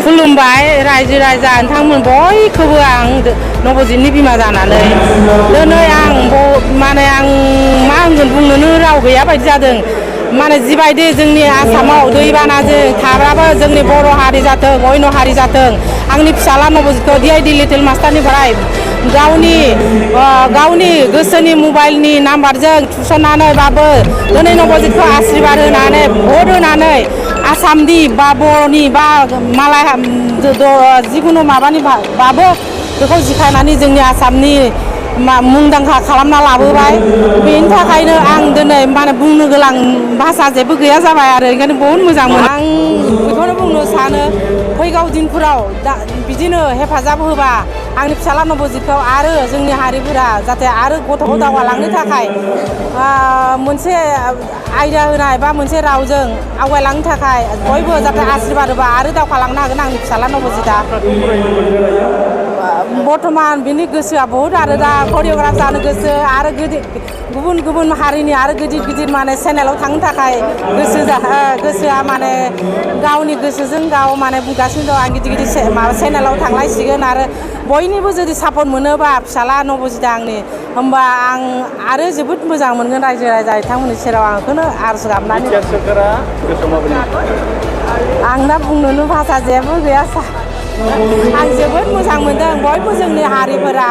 खुलुमबाय रायजो राजा नोंथांमोन बयखौबो आं नबजितनि बिमा जानानै दिनै आं माने आं मा होनगोन बुंनोनो राव गैया बायदि जादों। माने जिबायदि जोंनि आसामाव दैबानाजों थाब्लाबो जोंनि बर' हारि जाथों अयन' हारि जाथों आंनि फिसाला नबजितखौ DID लिटिल मास्टारनिफ्राय गावनि गोसोनि मबाइलनि नाम्बारजों थुसननानैबाबो दिनै नबजितखौ आशीर्बाद होनानै भट होनानै आसामनि बा बर'नि बा मालाय जिखुनु माबानि बाबो बेखौ जिखायनानै जोंनि आसामनि मुंदांखा खालामना लाबोबाय। बेनि थाखायनो आं दिनै माने बुंनो गोनां भाषा जेबो गैया जाबाय आरो ओंखायनो बहुद मोजां मोनो। आं बेखौनो बुंनो सानो फैगौ दिनफोराव बिदिनो हेफाजाब होबा आंनि फिसाला नबजितखौ आरो जोंनि हारिफोरा जाहाथे आरो गथ'खौ दावगालांनो थाखाय मोनसे आयदा होनाय बा मोनसे रावजों आवगायलांनो थाखाय बयबो जाहाथे आशीर्बाद होबा आरो दावगालांनो हागोन आंनि फिसाला नबजितआ। बर्थमान बिनि गोसोआ बहुद आरो दा करिय'ग्राफ जानो गोसो आरो गुबुन गुबुन हारिनि आरो गिदिर गिदिर माने चेनेलाव थांनो थाखाय गोसोआ माने गावनि गोसोजों गाव माने बुंगासिनो दं आं गिदिर गिदिर माबा चेनेलाव थांलायसिगोन आरो बयनिबो जुदि सापर्ट मोनोबा फिसाला नबजितआ आंनि होमबा आं आरो जोबोद मोजां मोनगोन रायजो राजा बिथांमोननि सेराव आं बेखौनो आरज गाबनानै आं दा बुंनोनो भाषा जेबो गैया आं जोबोद मोजां मोनदों बयबो जोंनि हारिफोरा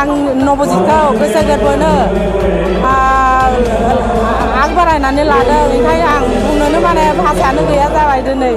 आं नबजितखौ गोसो गोरबोनो आग बारायनानै लादों ओंखायनो आं बुंनोनो माने भाषायानो गैया जाबाय दिनै।